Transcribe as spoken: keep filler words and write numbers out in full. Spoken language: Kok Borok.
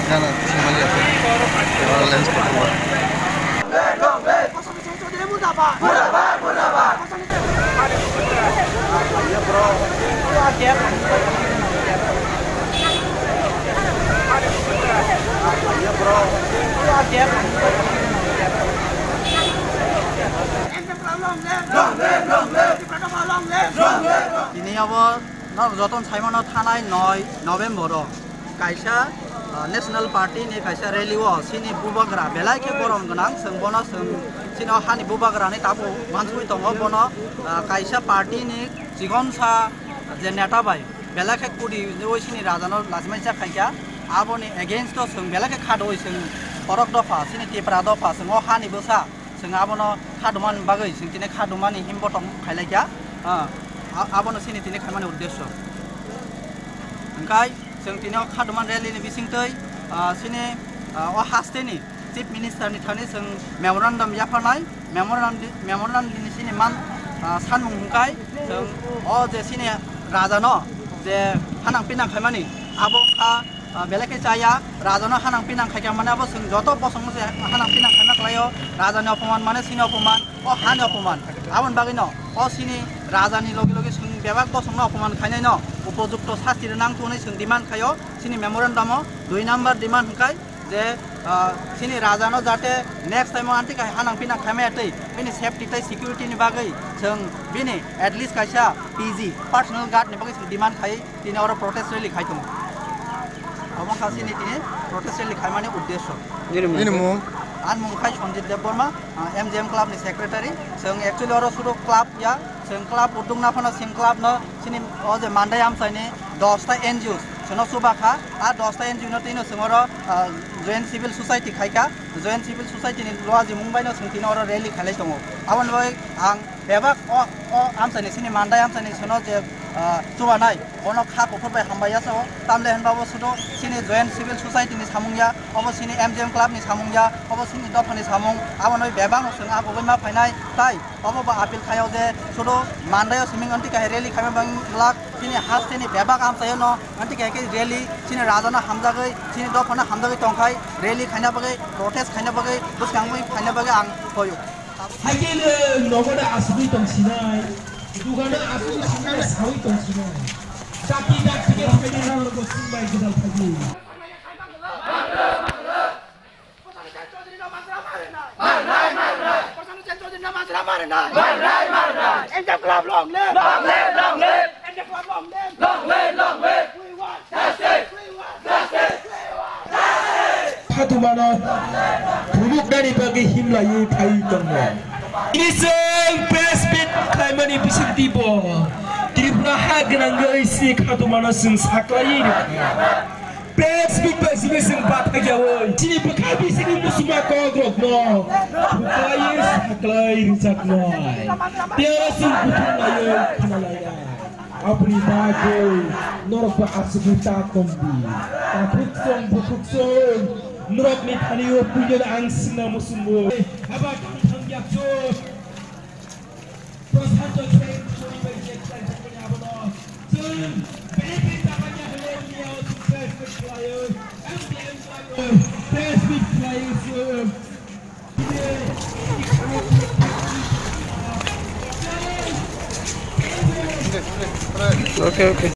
Gana, Somalia, Lens Kotor. Tini abo no joton saimano thanai noi November o kaisa, ah, National Party ni kaisa rally o chini bubagra belai khe borom gwnang, chwng bono chwng chini o hani bubagra ni tabuk mansugwi tongo, bono, ah, kaisa party ni chikonsa je neta bai belai khe kudi oi chini raja no lachimai cha khaikha, aboni against o chwng belai khe khadoi chwng borok dopha chini Tipra dopha chwng o hani bwsa. Chwng abono khadumani bagwi chwng tini khadumani himbotom khailaikha, ah, a-, abono chini tini khaimani uddesyo. Hwnkhe chwng tini o khaduman rally ni bisingtwi, ah, chini, ah, o hasteni Chief Minister ni thani chwng memorandum yapharnai, memorandum di-, memorandum ni chini man, ah, sanmung hwnkhe chwng o je chini raja no je hanang pinang khaimani abo wngkha, ah, belai khe chaya, raja no hanang pinang khaikha mane abo chwng joto bosong no se hanang pinang khaima khlaio, raja ni opoman mane chini opoman, o ha ni opoman, aboni bagwi no o chini raja ni logi logi chwng bebak bosong no opoman khainai no upojukto sasti rwnang thunwi chwng demand khaio, chini memorandum o dui number demand hwnkhe je, ah, chini raja no jate next time o anti kai hanang pinang khaimaya twi bini safety tei security ni bagwi chwng bini at least kaisa P G, personal guard ni bagwi chwng demand khai. Tini oro protest rally khai tongo. Omo wngkha chini tini protest rally khaimani uddesyo. Nini mung? Ani mung khai Sanjit Debbarma, ah, M J M club ni secretary. Chwng actually oro sudu club ya, chwng club uduk na phano chwng club no chini o je Mandai amchaini dosta N G O chwngno chuba kha. A dosta N G O no tino chwng oro, ah, Joint Civil Society khai kha. Joint Civil Society ni luaji mung bai no chwng tini oro rally khailai tongo. Aboni bagwi ang bebak o, o amchaini chini Mandai amchaini chwngno je, ah, chubanai. Bono kha kuphur bai hambai ya sao, tamle hinba bo sudu chini Joint Civil Society ni samung ya, obo chini M J M club ni samung ya, obo chini dopha ni samung, abono bebak no chwng agugwi ma phainai, tai obo bo appeal khaio je sudu Mandai o siming anti kahai rally khaima bang lak chini haste ni bebak amchaio no anti kahai khe rally chini raja no hamjagwi, chini dopha no hamjagwi tongkhai rally khaina bagwi, protest khaina bagwi, bwskangwi khaina bagwi ang hoyo. Haikhe nwng nogo da asugwi tong sinai, dukano asugwi sinai sawi tong sinai. Dakti dakti khe phaidi nang rogo singbai gwdal phaidi. N J M club long live! Long live, long live! N J M club long live! Long live, long live! We want justice! We want justice! Khatumano phunuknani bagwi himlaiwi phaiwi tongo. Tini chwng press meet khlaimani bisingtwi bo Tripura ha gwnangwi sini khatumano chwng saklaiwi rwkha. Press meet bai sini chwng bathakyawi sini bwkha bisini musuma kokrokno buklaiwi saklai rwjaknai. Tei chwng buthumlaiwi khwnalaiya. Aboni bagwi norokbo asugwi ta tongdi. Takhuk song bukhuk song norokni thani-o puinani ang singna muchungo. Haba thang thang yakchu. Prashanto Jain ni bai je khlai jakmani abono chwng benefit tabanya hwnwi niya o chwng press meet khlaio. M T M khlaio. Press meet khlaio chwng. Okay, okay.